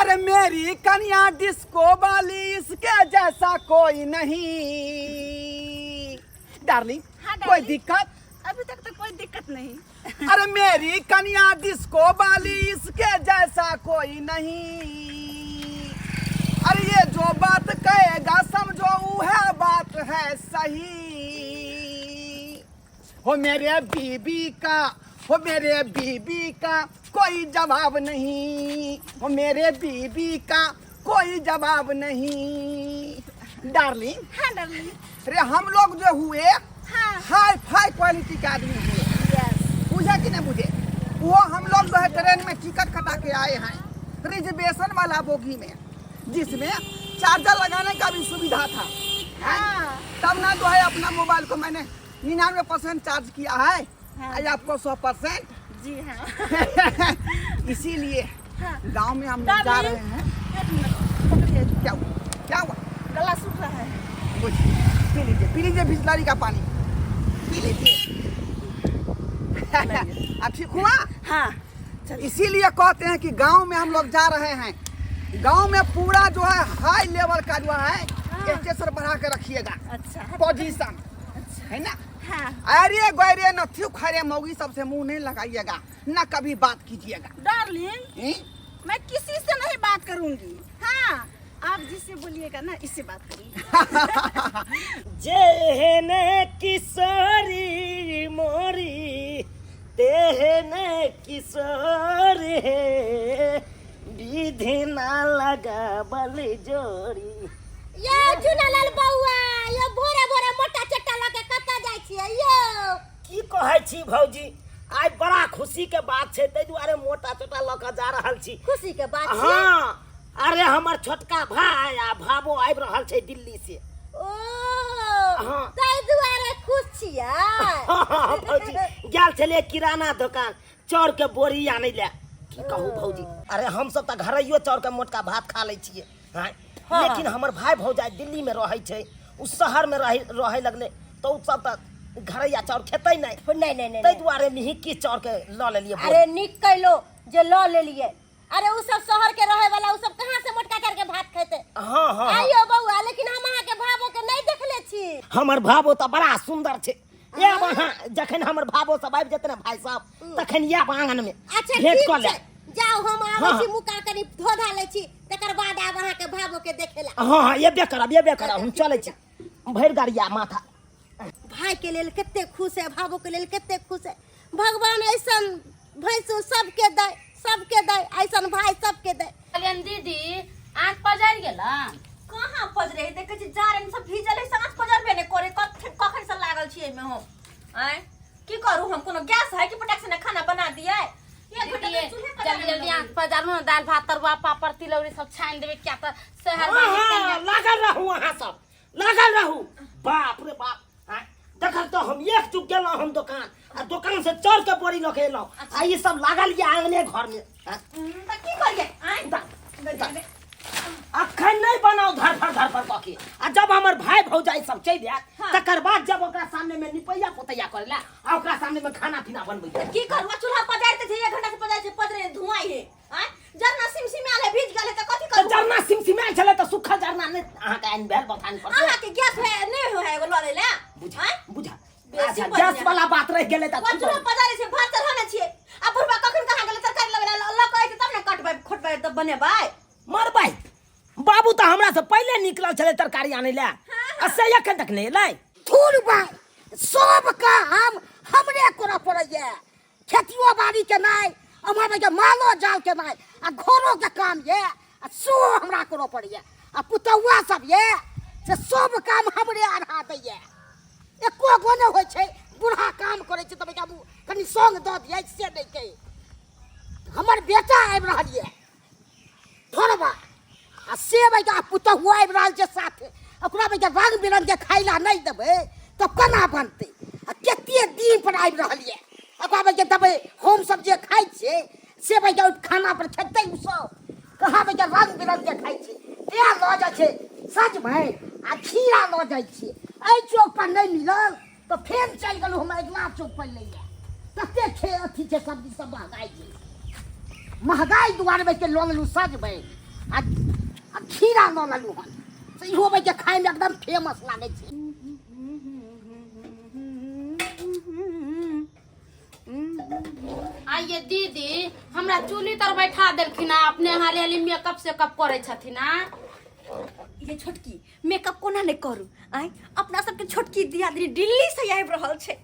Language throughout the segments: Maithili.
अरे मेरी कन्या डिस्को वाली इसके जैसा कोई नहीं। डार्लिंग, हाँ, कोई डार्लिंग। दिक्कत? अभी तक तो कोई दिक्कत नहीं। अरे मेरी कन्या डिस्को वाली इसके जैसा कोई नहीं। अरे ये जो बात कहेगा समझो वह बात है सही। हो मेरे बीबी का, हो मेरे बीबी का कोई जवाब नहीं। हो मेरे बीबी का कोई जवाब नहीं। डार्लिंग। हाँ डार्लिंग। अरे हम लोग जो हुए, हाँ, हाई फाई क्वालिटी के आदमी हुए। यस। बुझे कि नहीं बुझे? वो हम लोग जो है ट्रेन में टिकट कटा के आए हैं रिजर्वेशन वाला बोगी में, जिसमें चार्जर लगाने का भी सुविधा था। हाँ। तब ना जो है अपना मोबाइल को मैंने 99% चार्ज किया है। हाँ। आज आपको 100%। जी हाँ। इसीलिए हाँ। गांव में हम लोग जा डार्लिंग, रहे हैं। एक मिनट पकड़िए। क्या हुआ, क्या हुआ? गला सूख रहा है। पी लीजिए, पी लीजिए, बिस्लरी का पानी पी लीजिए। अब ठीक हुआ? हाँ, चलिए। इसीलिए कहते हैं कि गांव में हम लोग जा रहे हैं। गांव में पूरा जो है हाई लेवल का जो है हाँ। स्टेशन बढ़ा के रखिएगा। अच्छा। पोजीशन। अच्छा। है ना? हाँ। अरे गैरे नथी खरे मौगी सबसे मुंह नहीं लगाइएगा, ना कभी बात कीजिएगा। डार्लिंग, हैं? मैं किसी से नहीं बात करूंगी। हाँ, आप जिससे बोलिएगा ना इससे बात करूंगी। जेहने किशोरी मोरी तेहने किशोर हे, विधि ना लगाबल जोड़ी। यो झुनालाल बौआ, यो भोरे भोरे मोटा चट्टा लऽ के कतऽ जाइ छियै यो? की कहै छी भौजी, आइ बड़ा खुशी के बात छै, ताहि दुआरे मोटा चोटा लऽ कऽ जा रहल छी। खुशी के बात छियै? हाँ, अरे हमर छोटका भाई आ भाबो आबि रहल छै दिल्ली से। ओ, हाँ। ताहि दुआरे खुश छियै? हाँ, भौजी, गेल छलियै किराना दोकान चाउर के बोरी आनै लए। की कहू भौजी, अरे हमसब तऽ घरैयो चाउर के मोटका भात खा लै छियै। हाँ, लेकिन हमर भाई भौजाई दिल्ली में रहै छै, उ शहर में रहै रहै लगलै तऽ उ सब तऽ घरैया चाउर खेतै नहि। नहि नहि नहि ताहि दुआरे मिहिकी चाउर के लऽ लेलियै बोरी। अरे नीक कैलो जे लऽ लेलियै। अरे उ सब शहर के रहे वाला, उ सब कहाँ से मोटका चाउर के भात खेतै? हाँ हाँ हाँ। आइयो बौआ, लेकिन हम अहाँ के भाबो के नहीं देखले छी। हमर भाबो तऽ बड़ा सुंदर छै। आयब अहाँ जखन हमर भाबो सब आबि जेतै ने भाई साहब, तखन आयब आंगन में। अच्छा, भेंट ठीक कऽ छै, लेब। जाउ, हम आबै हाँ। छी, मुका कनि धो धा लै छी, तकर बाद आब अहाँ के भाबो के देखेला। हाँ हाँ, एबे करब, एबे करब, हम चलै छी। भरि गाड़िया माथा। भाई के लेल कते खुश है, भाबो के लेल कते खुश है। भगवान ऐसन भैंसो सबके दे, सबके दे, ऐसन भाई सबके दे। कहलियनि दीदी, आँख पजरि गेला? कहाँ पजरे है? देखै छी जारन सब भीजल है, साँझ पजरबे नहि करे। कखन कखन से लागल छी एहिमे हम। आँय, की करू हम? कोनो गैस है कि पटाक से खाना बना दियै? एक घंटा दीदी, तऽ चूल्हे पर जल्दी जल्दी आँख पजारू ने, दालि भात तरुआ पापड़ तिलौरी सब छानि देबै, किया तऽ शहर हाँ, हाँ, लागल रहू अहाँ सब, लागल रहू। बाप रे बाप, आँय, देखल तऽ हम एक चुक गेलहुँ हम दोकान, आ दोकान से चाउर के बोरी लऽ के एलहुँ, आ ई सब लागल यऽ आंगने घर में। आँय, तऽ की करियै? आँय, अखन नहि बनाउ धरफड़ धरफड़ कऽ के, आ जब हमर भाई भौजाई सब चलि जायत तकर बाद जब ओकरा सामने में निपैया पोतैया करै लए आ ओकरा सामने में खाना पीना बनबै लए। की करू? आ चूल्हा पजारि दै छै, एक घंटा से पजारि छै, पजरे धुआं हे। आँय, जरना सिमसिमायल है, भीज गेल है, तऽ कथी तऽ करू? जरना सिमसिमायल छलै तऽ सुखल जरना नहि अहाँके आनि भेल बथान पर से? अहाँके गैस है नहि हो है एगो लऽ लै लए? बुझा आँय? बुझा। बेसी अच्छा, बढ़िया। गैस वाला बात रहि गेलै तऽ ओ चूल्हा पजारै छै, भात चढ़ौने छियै, आ बुढ़बा कखन कहाँ गेलै तरकारी लबै लए, लऽ कऽ अयतै तब ने कटबै खोटबै तब बनेबै। मरबै बाबू तऽ हमरा से पहिले निकलल छलै तरकारी आनै लए, आ से एखन तक नहि एलै। थूर बाय, सब काम हमरे करऽ पड़ैया, खेतियो बाड़ी के नहि, एम्हर के मालो जाल के नहि, आ घरो के काम ये आ सेहो हमरा करऽ पड़ैया, आ पुतौआ सब ये से सब काम हमरे अढ़ा दैया, एको गो नहि होइ छै। बूढ़ा काम करै छै तऽ बाबू कनि संग दऽ दियै, से नहि कहै। हमर बेटा आबि रहल ये थोड़बा, आ से भैया पुतहुआ आबि रहल छै साथे, ओकरा भैया रंग बिरंग के खाइ ला नहि देबै तऽ केना बनतै? आ कते दिन पर आबि रहल ये, ओकरा भैया देबै? हम सब जे खाइ छियै से भैया ओहि खाना पर खेतै ओ सब कहाँ? भैया रंग बिरंग के खाइ छै, तें लऽ जाइ छै सजमनि आ खीरा लऽ जाइ छियै। एहि चौक पर नहि मिलल तऽ फेर चलि गेलहुँ हम अगिला चौक पर लै लए। तते खे अथी छै, सब्जी सब महगाइ छै, महगाइ दुआरे के लऽ लेलहुँ सजमनि। आ आ खीरा लऽ लेलहुँ हन से इहो के खायमे एकदम फेमस लागै छै। आइए दीदी, हमरा चूल्ही तर बैठा देलखिन आ अपने हाली हाली मेकअप सेकअप करै छथिन। आ ये छोटकी, मेकअप कोना नहि करू? आँय, अपना सबके छोटकी दियादनी दिल्ली से आबि रहल छै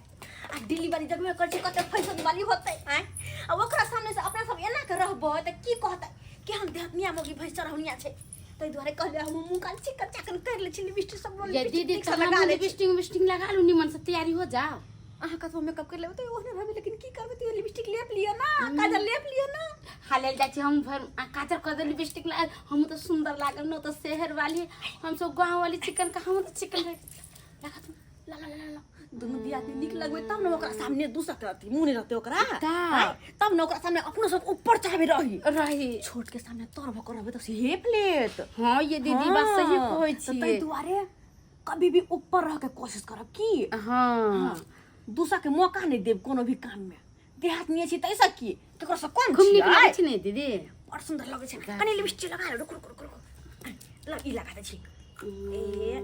आ दिल्ली वाली जगह करै छै, कते फैशन वाली होतै। आँय, आ ओकरा सामने से अपना सब एना के रहबै तऽ की कहतै? केहन देहनिया मौगी भैंस चढ़ौनिया छै। ताहि दुआरे कहलियै हम मुँह कान चिकन चाकन करि लै छी, लिपस्टिक सब ये लिपस्टिक दीदी, नीक से तऽ लगा हम लै छी। लिपस्टिक विपस्टिक लगा लू, निमन से तैयारी हो जाओ। अहाँ कतबो मेकअप कर लेबै तऽ ओहने रहबै, लेकिन की करबै? तऽ लिपस्टिक लेप लिअ ना, काजल लेप लिअ ना। हाले जाइ छी हम भर आ काजर कर दे, लिपस्टिक लगा, हम तो सुंदर लागल न। तो शहर वाली, हम सब गांव वाली चिकन का, हम तो चिकन लगा तू ला ला ला ला, दुनू दियादनी नीक लगबै तब ने ओकरा सामने दूसक रहती मुँह नहि रहतै ओकरा। का? आँय, तब ने ओकरा सामने अपनो सब ऊपर चाहबे रही। रही। छोट के सामने तर भऽ कऽ रहबै तऽ से हेप लेत। हाँ ये दीदी, बात सही कहै तऽ ताहि छियै। दुआरे कभी भी ऊपर रह के कोशिश करब की। हाँ। दूसरा के मौका नहीं देब कोनो भी काम में। देहात में छी तैसा की केकरो से कम खूब नीक छियै? लागै छै ने दीदी? बड़ सुंदर लगै छै। कनि लिपस्टिक लगा ले। रुक रुक रुक रुक, ल ई लगा दै छी। ए।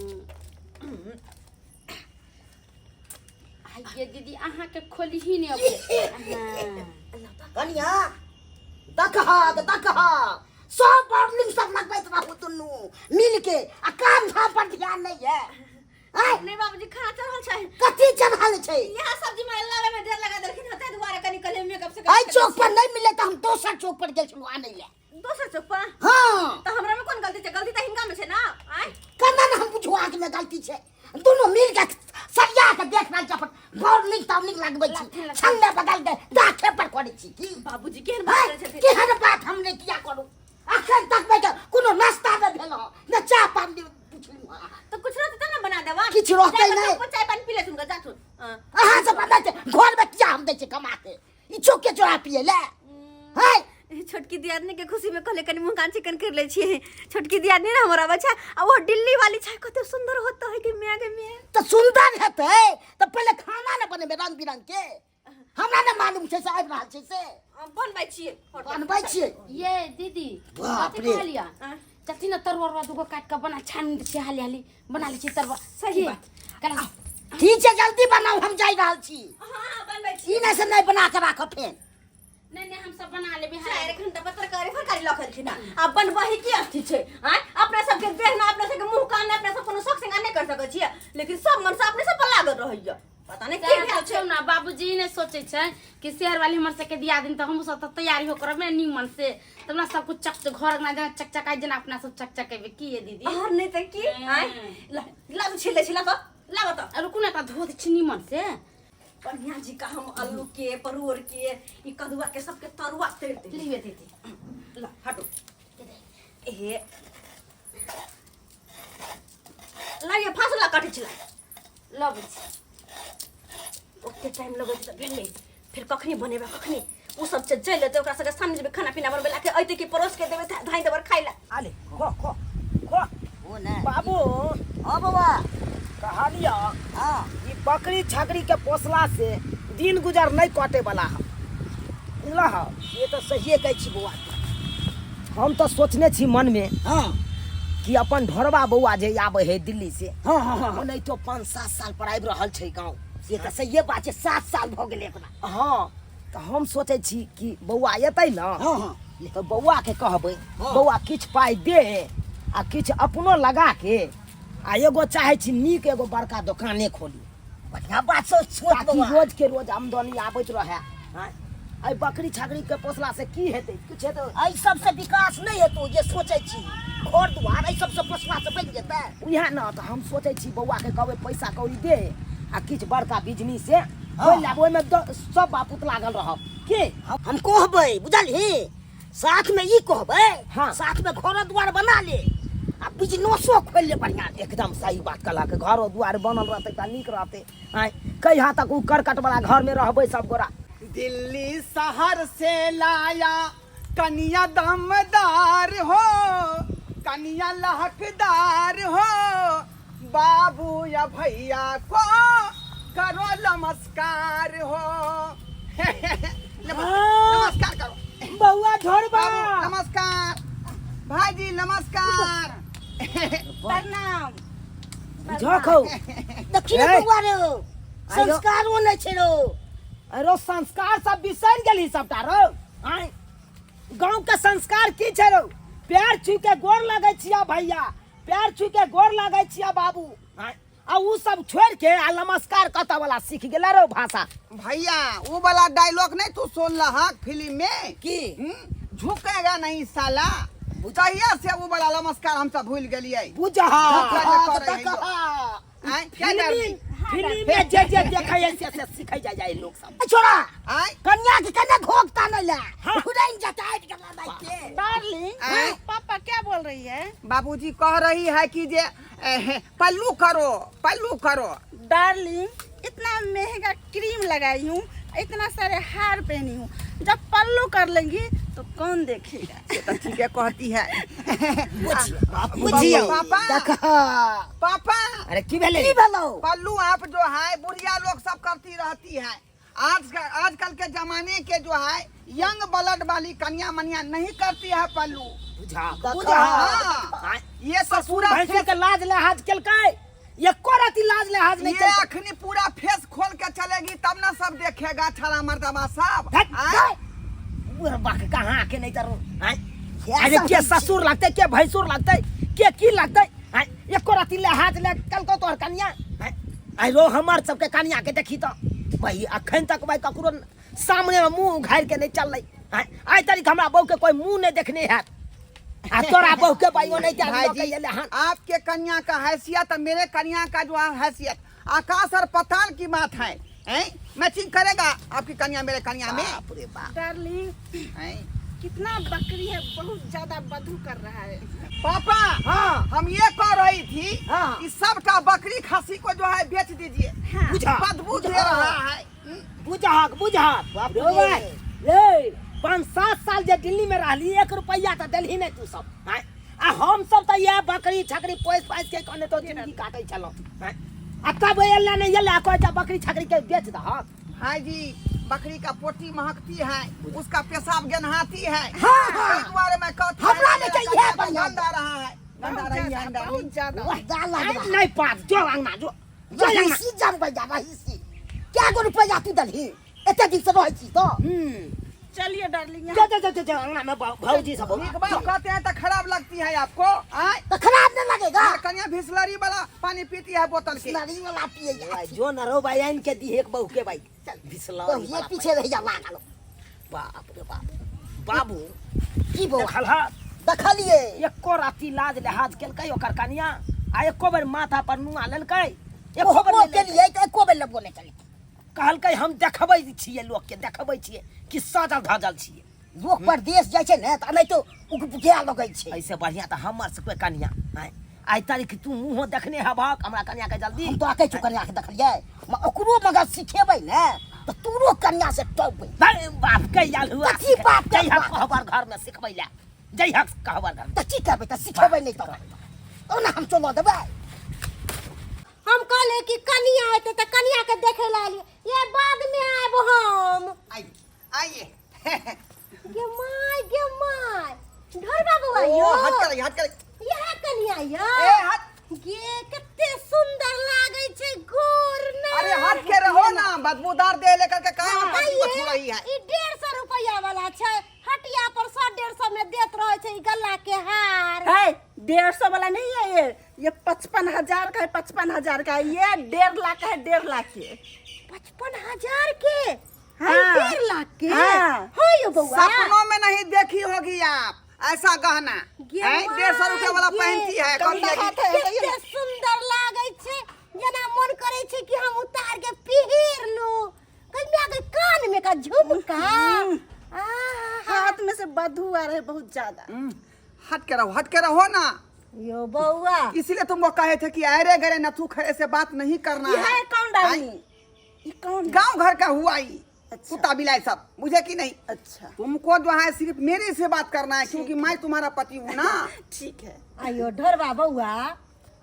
ये दीदी, अहाँके खोलही ने अबै। हाँ। कनिया, देखह देखह, सब बर्लिंग सब लगबैत रहू दुनू मिल के आ काम धाम पर ध्यान नहीं है। आँय? नहीं बाबूजी, खाना चढ़ल छै। कथी चढ़ल छै? यहाँ सब्जी में लावे में देर लगा देलखिन हँ, ताहि दुआरे कनि कहलियै मेकअप से। एहि चौक पर नहीं मिले तऽ हम दोसर चौक पर गेल छलहुँ आनै लए। दोसर चौक पर? हाँ। तऽ हमरा में कोन गलती छै? गलती तऽ हिनका में छै ना। आँय? केना ने हम बुझू अहाँके में गलती छै? दुनू मिल के सरिया के देख रहल छी, अपन बॉर्लिंग तावलिंग लगबै छी, छन्ने बदल दे दाखे पर करै छी की? बाबूजी, केहन बात करै छथिन? केहन बात हम नहि किया करू? अखन तक मे कोनो नाश्ता नहि भेल हँ, ने चाह पानी पुछलहुँ हँ। तऽ कुछ रहतै तब ने बना देबा। किछु रहतै नहि। चाय पानी पी लेथुन, जाथुन। हाँ। अहाँ सब बना छै घर में किया? हम दै छै कमा के, ई चौक के चोरा पिए ले है। छोटकी दियादनी के खुशी में कहले कनि मुँह कान चिकन कर ले छियै। छोटकी दियादनी ने हमर आबै छै आ वो दिल्ली वाली छै, कते सुंदर होता है कि मैं के मैं। तऽ सुंदर हेतै तऽ पहिले खाना ने बनेबै रंग बिरंग के। हमरा ने मालूम छै से आबि रहल छै से। बनबै छियै। बनबै छियै। ये दीदी, बाप कथी रे। कहलियै? चची ने तरुआ उरुआ दूगो काटि कऽ बना छानि दै छियै, हाली हाली बना लै छियै तरुआ। सही की? बात। केना? ठीक छै, जल्दी बनाउ, हम जाय रहल छी। हाँ, बनबै ई छियै। नहि से नहि बना के राखब फेर। नहि नहि, हम सब बना लेबै। चारि घंटा पर तरकारी फरकारी लखल छै ना, आ बनबही की अथी छै? आँय, अपना सबके देह ना, अपना सबके मुँह कान ना, अपना सब कोनो शौक सिंगार नहि कर सकै छियै, लेकिन सब मन से अपने सब पर लागल रहैया, पता नहि की सएह भेल तऽ छै। छौ ने बाबूजी नहि सोचै छै कि शहर वाली हमर सबके दिया दिन तऽ हमहूँ सब तऽ तैयारी हो करब ने नीमन से, तब ने सब कुछ चक घर अंगना जेना चकचकाइ, जेना अपना सब चकचकेबै की ये दीदी? और नहि तऽ की। आँय, ला ला, छिल छिल तऽ लाबऽ तऽ। आ रुकू ने, एकरा धो दै छी नीमन से। बढ़िया जी का हम आलू के, परोड़ के, ई कदुआ के सबके तरुआ तर दे। लिहे दीदी। ला हटो, ए ला, ये फासला काटै छला। लबै छी। ओते टाइम लगै छै तऽ भेलै, फेर कखनी बनेबै, कखनी ओ सब चलि लेतै? ओकरा सबके सामने जेबै खाना पीना बनबै ला के अयतै कि परोस के देबै, धाइ देबै खाइ ला। आले खो खो खो। ओ ने। बाबू। हाँ बौआ। कहलिया। हाँ। ई बकरी छकरी के पोसला से दिन गुजर नहीं कटे वाला है, बुझला है? से तऽ सहिए कहै छी बौआ। हम तो सोचने छी मन में हाँ कि अपन ढोरबा बौआ जे आबै है दिल्ली से, हाँ हाँ हाँ ओनाहितो 5-7 साल पर आबि रहल छै गाँव। से तऽ सहिए बात छै, 7 साल भऽ गेलै ओकरा। हाँ, तऽ हम सोचै छी कि बौआ एतै ने, हाँ हाँ तऽ बौआ के कहबै, हाँ। बौआ किछु पाइ दे आ किछु अपनो लगा के आ एगो चाहै छी नीक एगो बड़का दोकाने खोली। बढ़िया बात सोच सोच ताकि बौआ। रोज के रोज आमदनी आबैत रहे। आँय, एहि बकरी छकरी के पोसला से की हेतै? किछु हेतै? एहि सबसँ विकास नहि हेतौ जे सोचै छी। घर दुआर एहि सबसँ पोसला से बनि जेतै? उएह ने, तऽ हम सोचै छी बौआ के कहबै पैसा कौड़ी दे आ किछु बड़का बिजनेस से खोलि लेब, ओहिमे सब बापूत लागल रहब की। हम कहबै, बुझलही, साथ में ई कहबै। हाँ। साथ में घर द्वार बना ले आ बिजनेसो खोलि ले बढ़िया से। एकदम सही बात कहलक। घरो दुआर बनल रहतै तऽ नीक रहतै। आँय, कहिया तक ओ करकट वाला घर में रहबै सब गोरा? दिल्ली शहर से लाया कनिया दमदार हो, कनिया लहकदार हो, बाबू या भैया को करो नमस्कार हो। नमस्कार करो। बौआ ढोरबा। बाबू नमस्कार, भाईजी नमस्कार। प्रणाम। बुझक हौ। देखी ने ए। बौआ रे, संस्कारो नहि छै रो। अरे संस्कार सब बिसरि गेलही सबटा रौ। आँय, गाँव के संस्कार की छै रौ? पैर छू के गोर लगै छिया भैया, पैर छू के गोर लगै छिया बाबू। आँय, आ उ सब छोड़ के आ नमस्कार कतऽ वाला सीख गेला रौ भाषा। भैया वो वाला डायलॉग नहीं तू सुन लहा फिल्म में? की? झुकेगा नहीं साला। तहिया से वो वाला नमस्कार हम सब भूल गेलिए। बुझहा। धक्का जे करै है यो। आँय, क्या फिल्म डरली? फिल्म में जे जे देखै है से से सीखै जाइ जाइ लोग सब। ए छोरा, आँय? कन्या के कन्या घोकता नहीं ला। उड़ाइन जाता है कन्या भाई के। डार्लिंग, आँय? पापा क्या बोल रही है? बाबूजी कह रही है कि जे पल्लू करो, पल्लू करो। डार्लिंग, इतना महंगा क्रीम लगाई हूँ, इतना सारे हार पहनी हूँ, जब पल्लू कर लेंगी तो कौन देखेगा? ये तो ठीक है कहती है। बुझियौ। पापा, देखा। पापा। अरे की भेलै? की भेलौ? पल्लू आप जो है बुढ़िया लोग सब करती रहती है। आजकल के जमाने के जो है यंग ब्लड वाली कन्या मनिया नहीं करती है पल्लू। बुझा, देखा। बुझा। हाँ। ये सब पूरा भैंसुर फेस के लाज लिहाज केलकै, एको राति लाज लिहाज नहीं ये केलकै। अखनी पूरा फेस खोल के चलेगी तब ना सब देखेगा छड़ा मर्दबा सब। धत, आँय? बुढ़बा के कहाँ के नहीं तरू। आँय? क्या अरे सब के होइ छै? ससुर लगतै, के भैंसुर लगतै, के की लगतै? आँय? एको राति लिहाज ले केलकौ तोहर कनिया? आँय? आइ रो हमर सबके कनिया के देखी तऽ भाई अखन तक भाई ककरो सामने में मुंह उघारि के नहीं चललै। आँय? आइ तारीख हमरा बहू के कोई मुंह नहीं देखने हैत। आ तोरा बहू के भाइयों नहीं जान भाई लऽ के जी, एलै हन। आपके कन्या का हैसियत और मेरे कन्या का जो हैसियत आकाश और पताल की बात है। हैं? मैचिंग करेगा आपकी कन्या मेरे कन्या में। बाप रे बाप। डार्लिंग, हैं? कितना बकरी है, बहुत ज्यादा बदबू कर रहा है। पापा, हाँ। हम ये कह रही थी हाँ। कि सबका बकरी खांसी को जो है बेच दीजिए। हाँ। बुझा, बदबू दे रहा है। बुझाक, बुझाक। बाप रे रे। भाई, रे, 5-7 साल जे दिल्ली में रहली, 1 रुपया तो देलही नहीं तू सब। हैं? आ हम सब तो यह बकरी छकरी पोस पास के कने तो जिंदगी काटे छलो। हैं? आ तब एला नहीं एला कहै छै बकरी छकरी के बेच दहक। हाँ जी, बकरी का पोटी महकती है, उसका पेशाब गन्हाती है। हाँ, हाँ। एहि दुआरे मैं कहती हूँ, हमरा नहीं चाहिए, कन्या बढ़िया। गंदा रहा है, गंदा बहुत रही है, ज्यादा, गंदा बहुत रही। ज्यादा। वाह, दाल लग रहा है। नहीं पात, जो अंगना, जो, जो अंगना। रहीसी जम गया, रहीसी। क्या गो रुपया तू दलही? एते दिन से रहै छी तो। चलिए डार्लिंग, जो, जो, जो, जो, जो, अंगना में भौजी सब हो। एक बार कहते हैं तो खराब लगती है आपको। आय? तो खराब नहीं लगेगा। हमार कन्या बिसलरी वाला पानी पीती है बोतल के। बिसलरी वाला पिए जा। भाई, जो न रहो भाई, आइन के दी एक बहू के भाई। चल, बिसलरी तो ये वाला पीछे रह जा लागल। बाप रे बाप। बाबू, की बौआ? देखल हा? देखलिए। एको राति लाज लिहाज केलकै ओकर कन्या, आ एको बेर माथा पर नुआ लेलकै, एको ओहो बेर नहि के लिए तो एको बेर लेबो नहि केलकै। कहलकै हम देखबै छियै लोक के, देखबै छियै कि सजल धजल छियै। लोक परदेश जाइ छै ने तऽ एनाहितो उगबुगिया लगै छै। ऐसे बढ़िया तऽ हमर सबके कन्या। आँय, आइ तारीख तू मुँहो देखने हेबहक हमरा कन्या के जल्दी। हम तो कहै छौ कन्या के देखलियै, ओकरो मगर सिखेबै ने तऽ तोरो कन्या से टपबै। अरे बाप के आयल हुआ। कथी बाप के जइहक हुआ? कहबर घर में सिखबै लए, जइहक कहबर घर में। तऽ की करबै तऽ सिखेबै नहि तऽ ओना हम चलऽ देबै। हम कहले कि कनिया एते तऽ कनिया के देखे ला एलियै, ये बाद में आएब हम। आइए, आइए। गे my, गे my, ढोरबा बौआ ओ, यो। हट कर, हट कर। यह कनिया यो। ए, हट। गे कते सुंदर लागै छै गोर ना। अरे हट के रहो ना, बदबूदार दे लेकर के कहाँ हाँ, पति को छू रही है। ई 150 रुपया वाला छै, हटिया पर 100-150 में देत रहे छै ई गला के हार। है, 150 वाला नहीं है ये, ये 55,000 का है, 55,000 का है, ये 1.5 लाख का है, 1.5 लाख के। 55,000 के? हाँ। अरे 1.5 लाख के? हाँ। हाँ यो बउआ। सपनों में नहीं देखी होगी आप ऐसा गहना। गे हैं? 150 रुपया वाला माय, पहनती है, कम कम हाथ है, कते सही है। सुंदर लागै छै, जेना मन करै छै कि हम उतार के पहिर लू। कन्या के कान में का झुमका। आहा। हाथ में से बदबू आ रहा है बहुत ज्यादा। हट के रहो, हट के रहो ना। यो बउआ। इसलिए तुमको कहे थे कि अरे गरे नथु खड़े से बात नहीं करना ये है। है कौन डाली? ये कौन? गांव घर का हुआ ही। अच्छा। कुत्ता बिलाई सब, मुझे की नहीं। अच्छा। तुमको जो है सिर्फ मेरे से बात करना है, क्योंकि मैं तुम्हारा पति हूँ ना। ठीक है। आयो ढोरबा बउआ,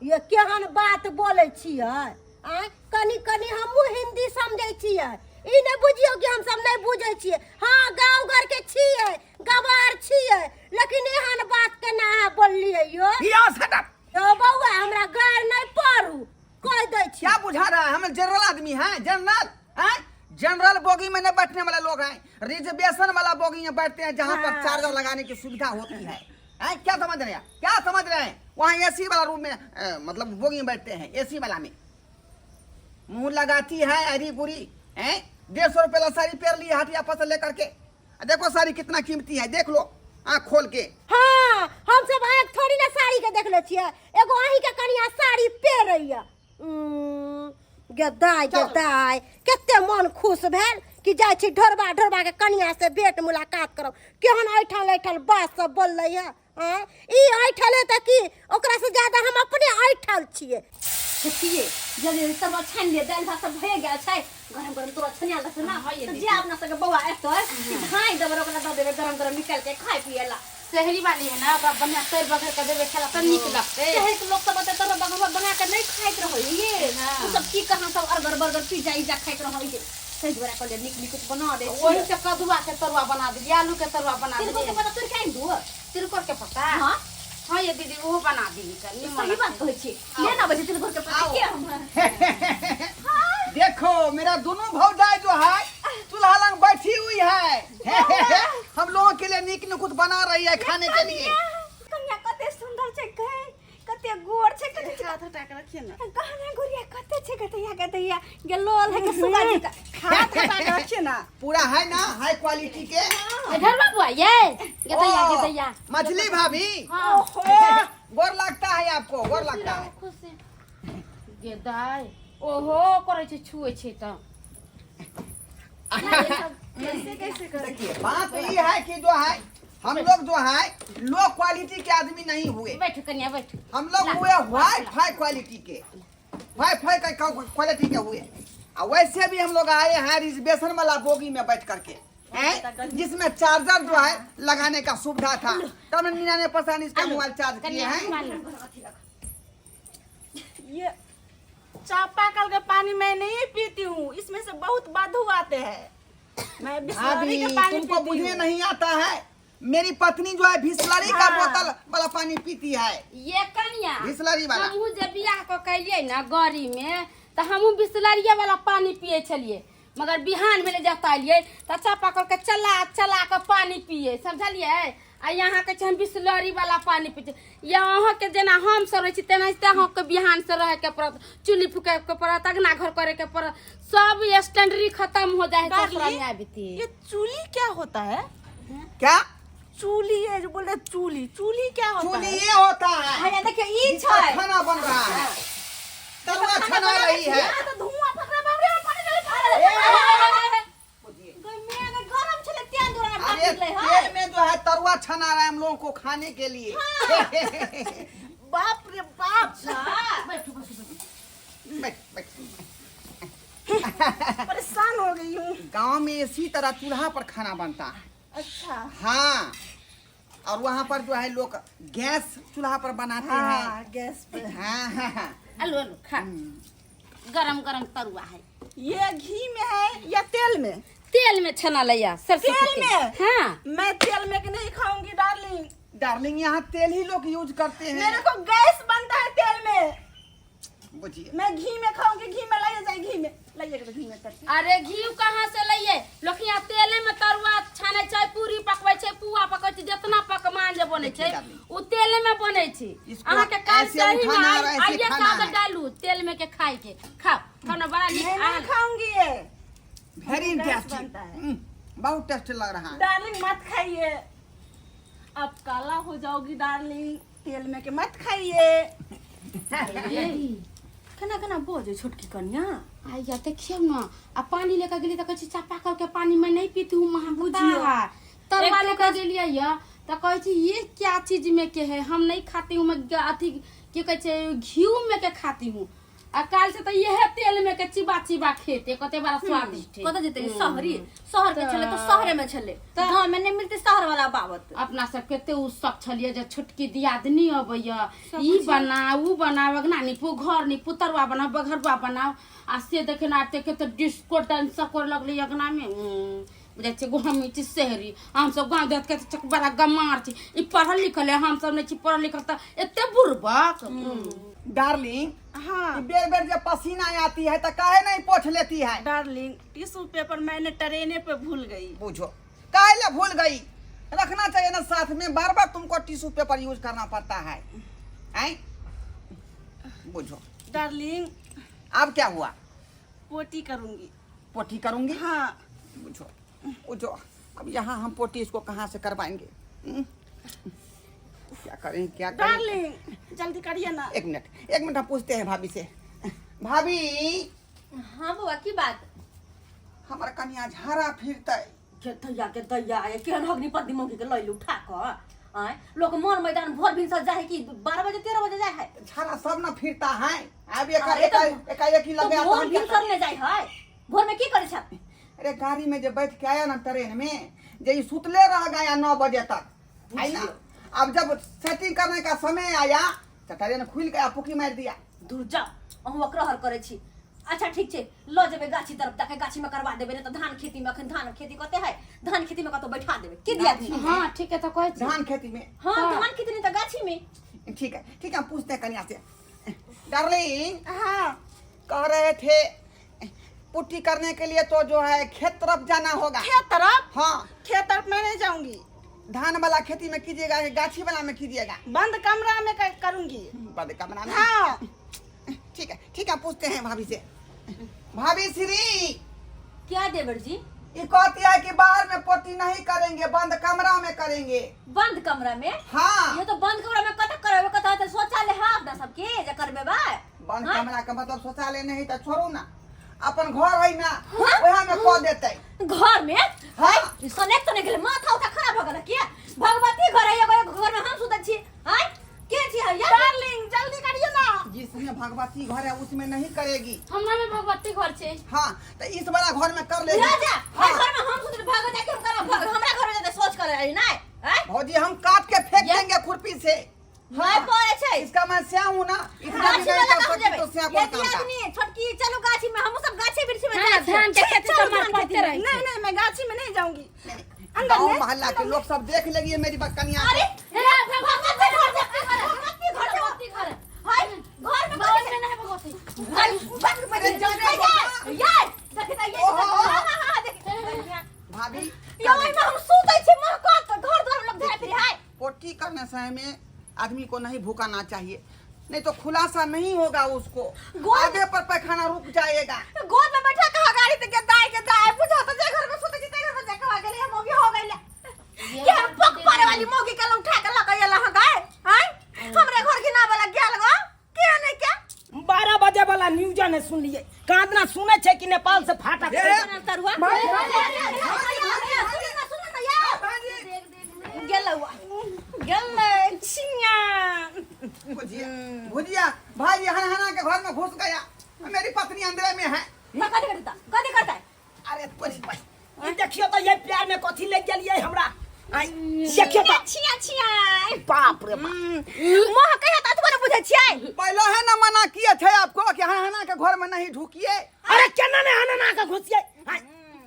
ये केहन बात बोले छियै? आँय, कनी कनी हमहूँ हिंदी समझै छियै। ई नहि बुझियौ कि हम सब नहि बुझै छियै। हाँ, गाँव घर के छियै, गवार छियै, लेकिन एहन बात केना अहाँ बोललियै यौ? या शट अप। यौ बौआ, हमरा गारि नहि पढ़ू, कहि दै छी। क्या बुझा रहा है, हम जनरल आदमी हैं, जनरल हैं, जनरल बोगी में नहीं बैठने वाले लोग हैं, रिजर्वेशन वाला बोगी में बैठते हैं जहाँ पर चार्जर लगाने की सुविधा होती है। हैं, क्या समझ रहे हैं, क्या समझ रहे हैं? वहाँ एसी वाला रूम में मतलब बोगी में बैठते हैं, एसी वाला में मुंह लगाती है अरी बुरी। हैं, 150 रुपये ला साड़ी पेर ली हटिया फसल लेकर के। देखो साड़ी कितना कीमती है, देख लो आँख खोल के। हाँ, हम सब आँख थोड़ी ना साड़ी के देख ले छियै, एगो अहीं के कनिया साड़ी पेरैया। गदाय गदाय, कते मन खुश भेल कि जाइ छी ढोरबा ढोरबा के कनिया से भेंट मुलाकात करब। केहन ऐठल ऐठल बात सब बोललै है। आँय, ई ऐठल है तऽ की ओकरा से ज्यादा हम अपने ऐठल छियै। देखिए जल्दी जल्दी तरुआ छानि लिअ, दालि भात सब भए गेल छै, गरम गरम तरुआ छानिया लतै ना। हाँ, ये तऽ जे देखिए। अपना सबके बौआ एतै कि धाँइ देबै, ओकरा दऽ देबै गरम गरम निकालि के खाय पियै ला। शहरी वाली है ना, ओकरा बढ़िया तर बघर के देबै खेला तऽ नीक लगतै। शहर के लोक सब एतै तरुआ बघर बना के नहि खाइत रहै ये। हाँ। ओ सब की कहाँ सब अर्गर बर्गर पिज्जा इज्जा खाइत रहै ये, ताहि दुआरे कहलियै नीक नीक बना दै छियै। ओही से कदुआ के तरुआ बना देलियै, आलू के तरुआ बना तिलकोर के देलियै। पत्ता तोड़ि के आनि दू? तिलकोर के पत्ता? हाँ। हाँ ये दीदी, ओहो बना दीही कनि, निमन सही बात लगतै। कहै छी, ले ना बजे तिलकोर के पत्ता के हम। देखो मेरा दोनों भौजाई जो है चूल्हा लंग बैठी हुई है, हम लोगों के लिए नीक नुकुत बना रही है खाने के लिए। कन्या कते सुंदर छै गै, कते गोर छै, कते हाथ हटा के रखिए ना। गहना गुड़िया कते छै, कते कते गेलोल है के सुगा जी का। हाथ हटा के रखिए ना। पूरा है ना हाई क्वालिटी के। इधर बाबू ये गेदैया ओ, गेदैया मछली भाभी। हाँ। गोर लगता है आपको, गोर लगता है। खुश गेदाय ओहो करै छै, छुए छै तऽ। कैसे कैसे कर? देखिए बात ये है कि जो है हम लोग जो है लो क्वालिटी के आदमी नहीं हुए। बैठो कन्या बैठो। हम लोग हुए हाई फाई क्वालिटी के, हाई फाई का क्वालिटी के हुए। और वैसे भी हम लोग आए हैं रिजर्वेशन वाला बोगी में बैठ करके, हैं, जिसमें चार्जर जो है लगाने का सुविधा था, तब निन्यानवे परसेंट इसका मोबाइल चार्ज किए कन्या हैं। ये चापाकल का पानी मैं नहीं पीती हूँ, इसमें से बहुत बदबू आते हैं। मैं बिस्लरी भाभी के पानी तुमको पीती बुझने हूँ। नहीं आता है, मेरी पत्नी जो है बिस्लरी का हाँ। बोतल वाला पानी पीती है। ये कन्या बिस्लरी वाला। हमहूँ जे बियाह कऽ के एलियै ना गाड़ी में तऽ हमहूँ बिस्लरिये वाला पानी पियै छलियै, मगर बिहान भेलै जतऽ एलियै तऽ चापाकल के चला चला के पानी पियै, समझलियै? आ यहाँ के छै हम बिस्लरी वाला पानी पी छी। या अहाँके जेना हम सब रहै छी तेनाहिते अहाँके बिहान से रहै के पड़त, चूल्ही फूके के पड़त, अगना घर करे के पड़त, सब स्टैंडरी खत्म हो जाए है ससुरा में आबिते। ये चूल्ही क्या होता है? क्या चूल्ही है जो बोल रहे चूल्ही, चूल्ही क्या होता चूल्ही है? ये होता है भैया देखियो ई जिसका छै खाना बन रहा है, तरुआ छना रही है। हाँ, तो धुआं फक रहा है, बाप रे, पानी डाले, पानी डाले। गरम छलै तें दुआरे भात अरे निकलै है। तेल में जो है तरुआ छना रहा है हम लोगों को खाने के लिए। बाप रे बाप, बैठू बैठू बैठ बैठ, परेशान हो गई हूँ। गांव में इसी तरह चूल्हा पर खाना बनता है। अच्छा। हाँ, और वहाँ पर जो है लोग गैस चूल्हा पर बनाते हाँ, हैं। गैस पे। हाँ हाँ हाँ। आलू आलू खा, गरम गरम तरुआ है। ये घी में है या तेल में? तेल में छना लैया सरसों के तेल में? हाँ। मैं तेल में के नहीं खाऊंगी डार्लिंग। डार्लिंग यहाँ तेल ही लोग यूज करते हैं। मेरे को गैस बनता है तेल में। बुझिए मैं घी में खाऊंगी, घी में लाइए जाए, घी में लाइए घी में करके। अरे घी कहाँ से लाइए, लोग यहाँ तेले में तरुआ छाने छै, पूरी पकबै छै, पुआ पकबै छै, जितना पकवान जे बनै छै उ तेले में बनै छै। इसको अहाँ के काज ऐसे सही में उठाना और ऐसे आइए खाना सादर है। डालू तेल में के खाए के खाओ खाना बड़ा नीक। मैं नहीं खाऊंगी ये वेरी गैस टेस्टी बनता है। बहुत टेस्टी लग रहा है। डार्लिंग मत खाइए, आप काला हो जाओगी डार्लिंग, तेल में के मत खाइए। केना केना बजै छोटकी कनिया? आइया देखियौ न, आ पानी लेकर गेलियै तऽ कहै छै चापाकल के पानी मैं नहीं पीती हूँ, महकता है। तरुआ लेकर गेलियै य तऽ कहै छै ये क्या चीज में के है, हम नहीं खाती हूँ, मैं अथी की कहै छै घी में के खाती हूँ। आ काल से तऽ इहे तेल में के चिबा चिबा खेते कते बड़ा स्वादिष्ट है। कतऽ जेतै शहरी शहर के छलै तऽ शहरे में छलै गाँव में नहि मिलतै शहर वाला बाबत अपना सब कते उत्सव छलियै जे छोटकी दियादनी अबैया ई बनाउ ऊ बनाउ अगना नीपू घर नीपू तरुआ बनाउ बघरुआ बनाउ आ से देखे ने आब देखे तऽ डिस्को डांस करे लगलै अगना में बुझाइ छै हम छी शहरी हमसब गाँव देहात के तऽ बड़ा गमार छी ई पढ़ल लिखल है हमसब नहि छी पढ़ल लिखल तऽ एते बुड़बक डार्लिंग हाँ ई बेर बेर जब पसीना आती है तो काहे नहीं पोछ लेती है डार्लिंग टिश्यू पेपर मैंने ट्रेने पे भूल गई बुझो काहे ला भूल गई रखना चाहिए ना साथ में बार बार तुमको टिश्यू पेपर यूज करना पड़ता है हैं बुझो डार्लिंग अब क्या हुआ पोटी करूंगी पोटी करूंगी हाँ बुझो बुझो अब यहाँ हम पोटी इसको कहाँ से करवाएंगे हम्म? क्या करें क्या करें डार्लिंग जल्दी करिए ना एक मिनट एक मिनट हम पूछते हैं भाभी से भाभी हाँ बौआ की बात हमार कनिया झाड़ा फिरते के दैया के दैया ये केहन अग्नि पत्नी मौगी के लैलू उठा कऽ आँय लोक मन मैदान भोर भिनसर जाइ है कि 12 बजे 13 बजे जाइ है झाड़ा सब ना फिरता है अब एका अरे एका तो- एकाएक ही तो लग गया तो भोर हम क्या भिनसर करें? नहि जाइ है भोर में की करै छ अरे गाड़ी में जब बैठ के आया ना ट्रेन में जे ई सुतले रह गया 9 बजे तक है ना। अब जब सेटिंग करने का समय आया तो ट्रेन खुल गया, पुकी मार दिया। दूर जाओ, अहूँ अकरहर करै छी। अच्छा ठीक छै, लऽ जेबै गाछी तरफ जाके गाछी में करवा देबै, नहि तऽ धान खेती में अखन धान खेती कते है, धान खेती में कतौ बैठा देबै की दिया दी। हाँ ठीक है तऽ कहै छी। धान खेती में? हाँ, धान खेती नहीं तऽ गाछी में। ठीक है ठीक है, हम पूछते हैं कन्या से। डार्लिंग। हाँ। कह रहे थे पुट्टी करने के लिए तो जो है खेत तरफ जाना होगा। खेत तरफ? हाँ। खेत तरफ मैं नहीं जाऊंगी। धान वाला खेती में कीजिएगा कि गाछी वाला में कीजिएगा? बंद कमरा में करूंगी। बंद कमरा में? हाँ। ठीक है ठीक है, पूछते हैं भाभी से। भाभी श्री। क्या देवर जी? ये कहती है कि बाहर में पोटी नहीं करेंगे, बंद कमरा में करेंगे। बंद कमरा में? हाँ। ये तो बंद कमरा में कतक करबे, कतक तो शौचालय है अपना सबके जे करबे बा। बंद हाँ? कमरा का मतलब शौचालय नहीं तो छोड़ू ना, अपन घर है ना, वहाँ में कह देते। घर में? हाँ। सनेक तो नहीं गेलै, माथा उथा खराब हो गेल किया? भगवती घर है एगो, एगो घर में हम सुतै छी आय के छी है यार? डार्लिंग जल्दी करिए ना। जिसमें भगवती घर है उसमें नहीं करेगी। हमरा में भगवती घर छै। हाँ तो इस वाला घर में कर लेगी। जा जा। हाँ। घर में हम सुतै भागो जाके हम करब, हमरा घर में जाके सोच करे आई नहीं आय? भौजी हम काट के फेंक देंगे खुरपी से। नहीं पड़े छै। इसका मैं स्या हूँ ना, इतना भी गाछी नहीं में कर लगा सकती जेबै। तो स्या ये कौन काम का? दियादनी छोटकी चलू गाछी में, हमहूँ सब गाछी वृक्षी में हाँ, जाइ छियै। धान के खेती चलू तऽ धान मार खेती पड़ते में। रहै छै। नहीं नहीं, मैं गाछी में नहीं जाऊंगी, अंदर गाँव में। मोहल्ला के लोग सब देख लेगी मेरी कन्या को। अरे भगवती घर से, भगवती घर से, भगवती घर। हाय घर में घर में नहीं भगवती। हाय बंद अरे जाने दो ना। यार देखि त ये ओहो। हां हां हां देखि। भाभी। यो ओइ में हम सुतै छी महकत घर द्वार लोग धरे फिर हाय। पोटी करने समय में आदमी को नहीं भूखाना चाहिए, नहीं तो खुलासा नहीं होगा उसको। आधे पर पैखाना रुक जाएगा। गोद में बैठा कहा गाड़ी ते के दाई के दाई बुझो तो जे घर में सुतै छी ते घर में जे कहा गेलै हम मौगी हो गेलै के हम पक पारे वाली मौगी के उठा के लक गेल हां गाय हाय हमरे घर के ना वाला गेल गो के नहीं के। 12 बजे वाला न्यूज ने सुनलिए कांदना सुने छे कि नेपाल से फाटक ए, तरुआ गेलौ गेलै छिया। भुजिया भुजिया भाई हन हना के घर में घुस गया, मेरी पत्नी अंदर में है। कथी करता कथी करता? अरे कुछ ई देखियो तो ये प्यार में कथी ले गेलिए हमरा आई देखियो तो। छिया छिया। बाप रे बाप। मोह कहिया त अतबो ने बुझै छियै। पहले है ना मना किए थे आपको कि हन हना के घर में नहीं ढुकिए। अरे केना ने हन के घुसिए आई,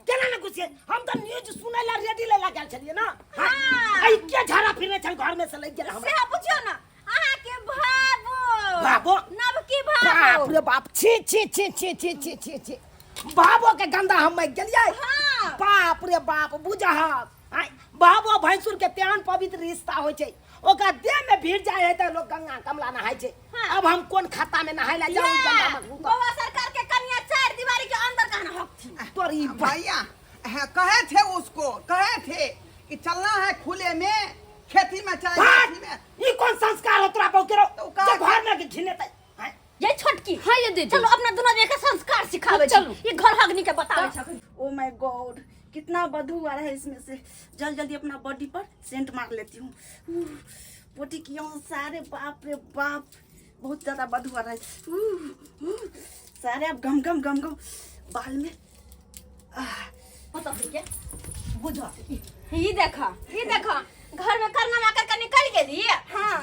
केना ने घुसिए? हम तो न्यूज सुनै ला रेडी ले लागल छलिए ना। हाँ। आई के झाड़ा फिरने छल घर में से लग गेल हमरा। से बुझियो ना अहाँ के भाबो भाबो? नवकी भाबो। बाप रे बाप, छी छी छी छी छी छी छी छी, बाबो के गंदा हम मर गेलिए। हाँ। बाप रे बाप, बुझहक आय बाबो भैंसुर के तेहन पवित्र रिश्ता होइ छै, ओकरा देह में भीड़ जाय है त लोग गंगा कमला नहाय छै। हाँ। अब हम कोन खाता में नहाय ला जाऊ गंगा में घूम बौआ सरकार के कन्या चार दीवारी के अंदर कहना हक थी। तोरी भैया है, कहे थे उसको, कहे थे कि चलना है खुले में खेती में चाहे भाग! गाछी में। ई कोन संस्कार हो तोरा बहु के रो तो का- जे घर में के घिनेतै आय, ये छोटकी। हाँ, ये दीदी। चलो अपना दोनों के संस्कार सिखावे छी। चलू। ये घर हगनी के बतावे छ। ओ my God, कितना बदबू आ रहा है इसमें से। जल्द जल्दी अपना बॉडी पर सेंट मार लेती हूँ। उफ, पोटी किया हूँ सारे, बाप रे बाप। बहुत ज़्यादा बदबू आ रहा है। ऊ, ऊ, सारे अब गम गम गम गम बाल में। पता के बुझ ई देख, ई देख, घर में करना करके निकल गेली। हाँ।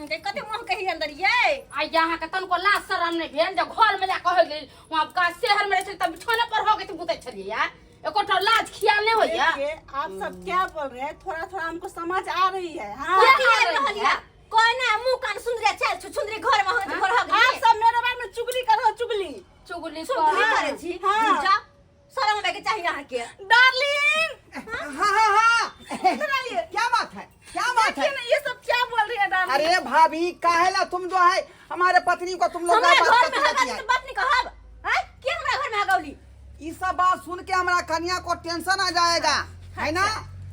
के कते मुंह कही अंदर ये। आ यहाँ के तनको लाज शरम नहीं भेल जब घर में जाके हो गेल, वहाँ का शहर में रहै छली तब बिछौने पर हो गेल बुतै छलियै यार, एकोटा लाज ख्याल नहीं होइया। देखिए आप सब क्या बोल रहे हैं, थोड़ा थोड़ा हमको समझ आ रही है। हाँ। क्या आ रहल है? कोई ना मुंह कान सुंदरी चल छुछुंदरी घर में हो घर हो गेली। आप सब मेरे बारे में चुगली करो, चुगली चुगली चुगली कर। करे छी। हाँ। जा शरम होबे के चाहिए अहाँ के। डार्लिंग। हाँ हाँ हाँ, क्या बात है, क्या बात है? देखिए ना ये सब क्या बोल रही है डार्लिंग। अरे भाभी काहेला तुम जो है हमारे पत्नी को तुम लोग हमरा बात घर में करती हगा रहती है। तो बात नहीं कहब। हैं के हमरा घर में हगौली? ये सब बात सुन के हमारा कन्या को टेंशन आ जाएगा, है ना?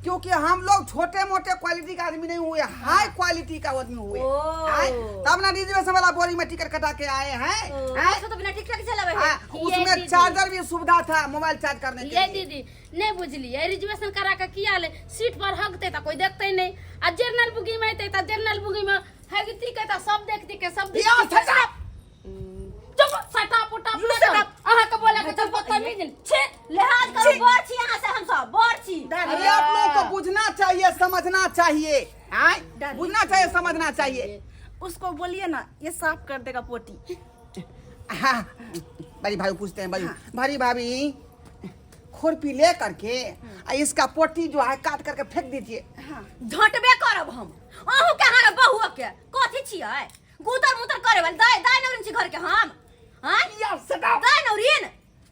क्योंकि हम लोग छोटे मोटे क्वालिटी का आदमी नहीं हुए, हाई क्वालिटी का आदमी हुए। ओ। तब ना रिजर्वेशन वाला बोरी में टिकट कटा के आए हैं, हैं? अच्छा तो बिना टिकट के चलावे है। हाँ, उसमें दीदी। चार्जर भी सुविधा था मोबाइल चार्ज करने के ये लिए। दीदी नहीं बुझलिए, रिजर्वेशन करा के किया ले सीट पर हगते त कोई देखते नहीं, आ जनरल बुगी में अइते त जनरल बुगी में हगती के त सब देखती के सब या, देखती के। shut up! चुप सटा पुटा You shut up! अहाँ के बोले के त बदतमीज छे। लिहाज करू, बड़ छी अहाँ से, हम सब बड़ छी। अरे आप लोगों को बुझना चाहिए, समझना चाहिए, आय? बुझना चाहिए, समझना चाहिए। उसको बोलिए ना ये साफ कर देगा पोटी। हाँ, बड़ी भाभी पूछते हैं, बड़ी भारी भाभी खुरपी ले करके आ इसका पोटी जो है काट करके फेंक दीजिए। झटबे करब हम अहूँ के, अहाँ बहुआ के कथी छियै गुतर मुतर करे वाली दाय दाय नौरिन छी घर के हम। हैं यार shut up! दाय नौरिन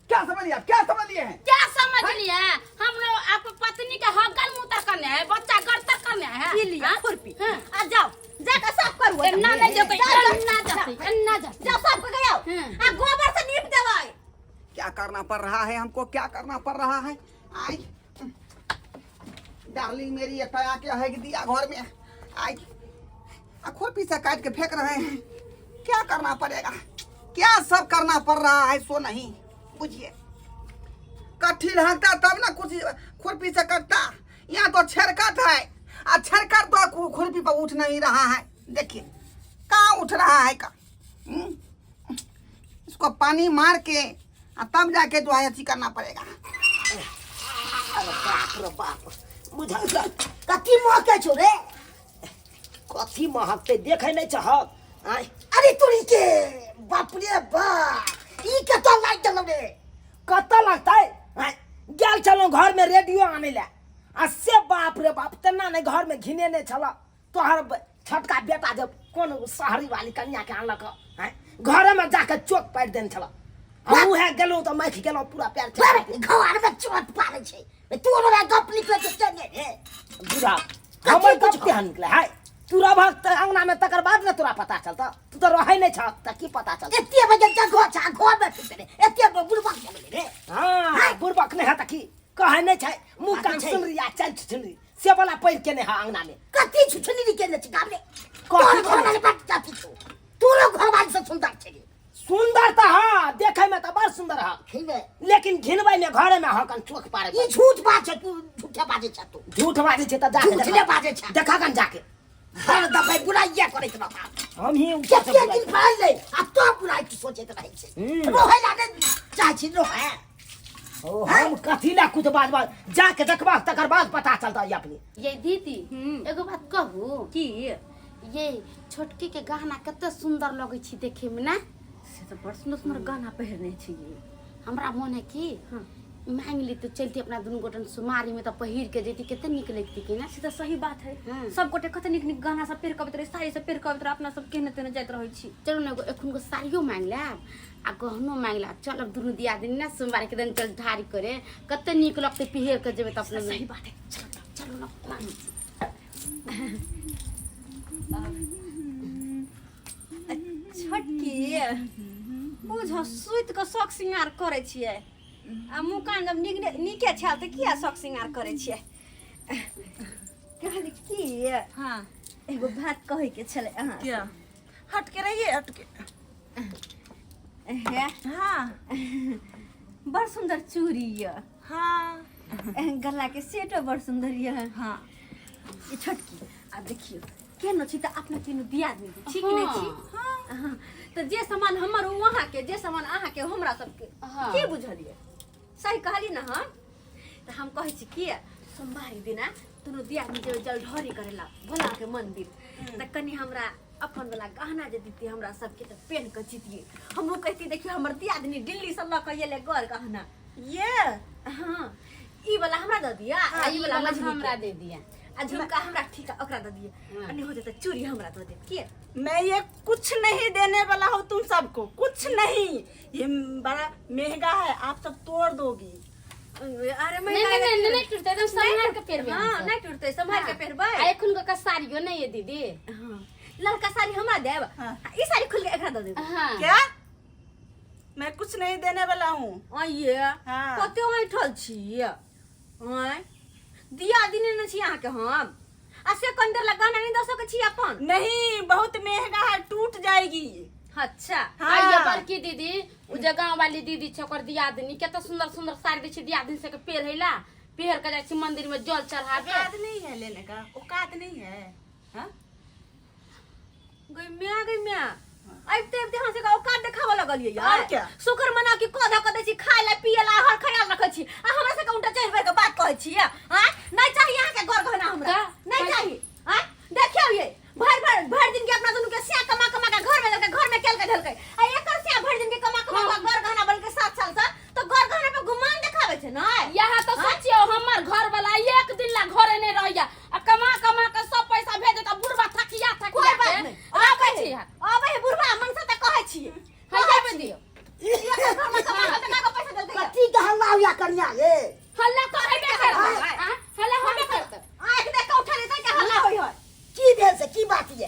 क्या समझ लिया, क्या समझ लिए हैं? क्या समझ लिए हम लोग आपके पत्नी के हगल मुतर करने है, बच्चा गड़तर करने है। ई लिया हाँ? खुरपी हाँ। आ जाओ जाके साफ करू। एन्ना नहीं जेतै, जाओ, जाओ, एन्ना जेतै, एन्ना जेतै। जाओ साफ करके आओ। हाँ। आ गोबर से नीप देबै। क्या करना पड़ रहा है हमको, क्या करना पड़ रहा है? आई डार्लिंग मेरी एक आके हग दिया घर में, आई आ खुरपी से काट के फेंक रहे हैं। क्या करना पड़ेगा, क्या सब करना पड़ रहा है सो नहीं बुझिए। कठिन हकता तब ना कुछ खुरपी से कटता, यहाँ तो छेरकट है आ छेरकट तो खुरपी पर उठ नहीं रहा है। देखिए कहाँ उठ रहा है का। इसको पानी मार के आ तब जाके जो है अथी करना पड़ेगा। अरे बाप रे बाप, बुझल कथी महकै छौ रे? कथी महकतै देखै नहि छहक? आँय? अरे तोरी के बाप रे बाप, ई कतऽ लागि गेलौ रे? कतऽ लगतै? आँय, गेल छलहुँ घरमे रेडियो आनै लए आ से बाप रे बाप तेना नहि घरमे घिनेने छल तोहर छोटका बेटा जे कोन शहरी वाली कन्या के आनलक। आँय, घरेमे जाके चोक पारि देने छल। हम उएह गेलहुँ तऽ मखि गेलहुँ पूरा पैर। घरमे चोट पारै छै तोरो गप निकलै छै केने रे? बुढ़ा हमर गप केहन निकलै है? तू रहबहक तऽ अङ्गनामे तकर बाद ने तोरा पता चलतऽ, तू तऽ रहै नहि छहक तऽ की पता चलतऽ? एते बजे जगह छै घरमे फिरते रे, एते बुढ़बक भऽ गेलै रे। हाँ बुढ़बक नहि है तऽ की कहै नहि छै मुँह कान सुनरी आ चल छुछुनरी से वाला पैर केने है अङ्गनामे। कथी छुछुनरी केने छै गाममे? तोहर घरवाली बड कथी छौ, तोरो घरवाली से सुन्दर छै रे। सुन्दर तऽ हँ, देखैमे तऽ बड़ सुन्दर हँ, लेकिन घिनबैमे घरेमे हकन चोख पारे। ई झूठ बात छै, तू झूठे बाजै छ, तू झूठ बाजै छै तऽ जाके झूठे बाजै छ। देखा कन जाके हर दफे बुराइये करैत रहता। हम ही ऊपर से कते बुराइ दिन पढ़लै आ तो बुराइ के सोचैत रहै छै। रहै ला नहि चाहै छी रहै। ओ हम कथी ला कुछ बात बात जाके देखबाक तकर बाद पता चलतै अपने। ये दीदी एगो बात कहू की? ये छोटकी के गहना कते सुंदर लगै छी देखे में ना? से तऽ बड़ सुंदर सुंदर गहना पहिरने छी। हमरा मन है कि मांग ली तो चलती अपना दुनू गोटन सुमारी में तो पहिर के जैती, कते नीक लगती कि ना? से तऽ सही बात है। हाँ। सब गोटे कते नीक नीक गहना सब पहिर के अबैत रहै, साड़ी सब पहिर के अबैत रहै, अपना सब केहने तेहने जाइत रहै छी। चलू ने एगो एखन को साड़ियो मांग लेब आ गहनो मांग लेब, चलब दुनू दियादिनी ना सोमवार के दिन चल ढारी करे, कते नीक लगतै पहिर के जेबै तऽ अपने सही बात है, चलो चलू ना मांग। छोटकी बुझ सुति कऽ शौक श्रृंगार करै छियै आ मुँह कान जब नीक नीके छल तऽ किया शौक श्रृंगार करै छियै? कहली की हाँ एगो बात कहै के छलै अहाँ। क्या हट के रहिए, हट के। हे हाँ बड़ सुंदर चूड़ी यऽ। हाँ गला के सेटो बड़ सुंदर यऽ। हाँ ई छोटकी आ देखियौ केहन छी तऽ अपना तीनू दियादनी छी कि नहि छी? हाँ। हाँ, तऽ जे सामान हमर ओ अहाँके जे सामान अहाँके ओ हमरा सबके हाँ। की बुझलियै सही कहली ने हम तऽ हम कहै छी कि सोमवारी दिना दुनू दियादनी जेबै जलढरी करै ला भोलाके मंदिर तऽ कनि हमरा अपन वाला गहना जे दितियै हमरा सबके तऽ पेन कऽ जितियै हमहूँ कहितियै देखियौ हमर दियादनी दिल्लीसँ लऽ कऽ एलै गर गहना ये हाँ ई वाला हमरा दऽ दिअ आ ई ई वाला वाला मझली हमरा के। दे दिया आ झुमका हमरा ठीक है ओकरा दऽ दिअ आ नहि हो जेतै चूड़ी हमरा दऽ देब के मैं ये कुछ नहीं देने वाला हूँ तुम सबको कुछ नहीं ये बड़ा महंगा है आप सब तोड़ दोगी अरे नहीं नहीं नहीं नहीं टूटते एकदम संभाल के पेरबे हाँ हमसब। नहीं टूटते संभाल के पेरबै आ एखन के साड़ियो नहीं है दीदी हाँ ललका साड़ी हमरा देब हाँ। आ ई साड़ी खोल के एकरा दऽ देब हाँ क्या मैं कुछ नहीं देने वाला हूँ आइए हाँ। कते ऐठल छी आँय दिया दिने ने छी अहाँके हम आ से कंदर ला गहना नहीं दऽ सकै छी अपन नहीं बहुत महंगा है टूट जाएगी अच्छा हाँ। आइए बड़की दीदी उ जे गाँव वाली दीदी छै ओकर दियादनी कते सुंदर सुंदर साड़ी दै छै दियादनी सबके पेरहैला पेहर के जाइ छै मंदिर में जल चढ़ाबे औकात नहीं है लेने का औकात नहीं है हाँ? गई म्या गई म्या आबिते आबिते अहाँ सबके औकात देखाबऽ लगलियै और यार क्या? शुक्र मना कि कऽ धऽ कऽ दै छी खाय ला पिए ला हर ख्याल रखै छी आ हमरा सबके उल्टा चढ़ि बढ़ि कऽ बात कहै छी आँय नहि चाही अहाँके घर गहना हमरा का? नहि चाही आँय देखियौ ये भरि भरि भरि दिन के अपना दुनू के स्या कमा कमा के घर में देलकै घर में केलकै धलकै आ एकर स्या भरि दिन के कमा कमा के घर गहना बनके 7 साल से तो घर गहना पे गुमान देखाबै छै ने यहाँ तो सोचियो हमर घर वाला एक दिन ला घरे नहीं रहैया आ कमा कमा के सब पैसा भेज देता बुढ़वा थकिया कोई थकिया बात के नहीं राखै आबै छी है आबै है बुढ़वा मन से तऽ कहै छियै हाँ जाबे दियो एकर घर में कमा के तऽ पैसा देलकै कथी के हल्ला हुआ कनिया ये हल्ला तो हेबे करतै आँ? हल्ला होबे करतै आँखि देख कऽ उठा लेतै के हल्ला होइ है की भेल से की बात ये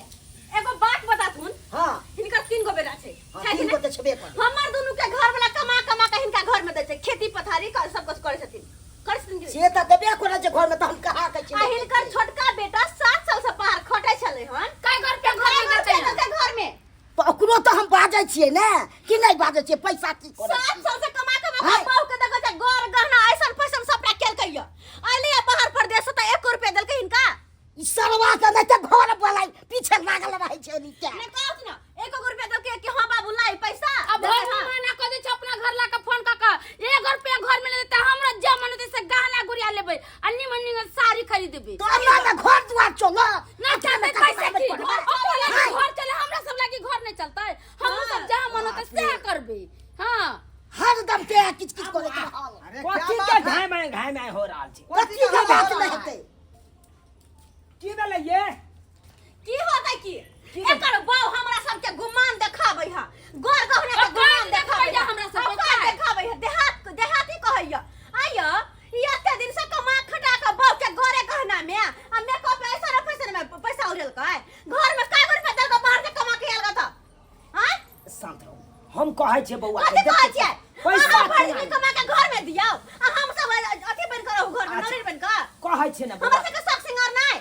एगो बात बताथुन हाँ हिनकर 3 गो बेटा छै हाँ, छै कि तीन नहि? गो तऽ छेबे करै। हमर दुनू के घर वाला कमा कमा के हिनका घर में दै छै खेती पथारी कर सब कुछ करै छथिन करै छथिन कि नहि? से तऽ देबे करै छै घर में तऽ हम कहाँ के आ हिनकर छोटका बेटा 7 साल से बाहर खटै छलै हन कै गो रुपया घर में कै देतै गो रुपया देलकै घर में तऽ ओकरो तऽ हम बाजै छियै ने कि नहि बाजै छियै पैसा की करै 7 छी? साल से कमा कमा के हाय। बहू के देखै छै घर गहना ऐसन फैसन सबटा केलकै य अइलै या बाहर परदेश से तऽ 1 रुपया देलकै हिनका ई सरवा के नहि तऽ घर वाला पीछे लागल रहै छै नीचा नहि कहत न एको गो रुपया देलकै कि हाँ बाबू लाई पैसा अब देलकै घर हाँ। मना कऽ दै छै अपना घर ला के फोन कऽ के एक रुपया घर में नहीं देतै हमरा जे मन होतै से गहना गुड़िया लेबै आ निमन निमन साड़ी खरीदबै तो हमरा ने घर दुआर चलो ना चलतै कैसे की अपना लागी घर चले हमरा सब लागी घर नहीं चलतै हमहूँ सब जहाँ मन होतै सएह करबै हाँ हरदम ते किच किच करैत रहल अरे क्या कथी बात के है? घाय माय घाय माय हो रहल छै कथी के बात नहि हेतै की भेलै ये की होतै की एकर बाउ हमरा सबके गुमान देखाबै है गोर गहना के औकात गुमान देखाबै देखबै है हमरा सबके, औकात औकात। देखाबै है देहात देहाती कहैया आइयो ई एते दिन से कमा खटा के बाउ के गोरे गहना में आ मेकअप ऐसा न पैसा में पैसा उड़ेलकै घर में का रुपया देलकै बाहर से कमा के आयल त हां शांत रहू हम कहै छियै बौआ कथी के, कहै देखियौ, छियै पैसा अहाँ भरि केना दिन कमा के घर में दियौ आ हम सब अथी बन के रहू घर में अच्छा। नौरी बन के कहै छियै ने हमरा बौआ सबके शौक सिंगार नहि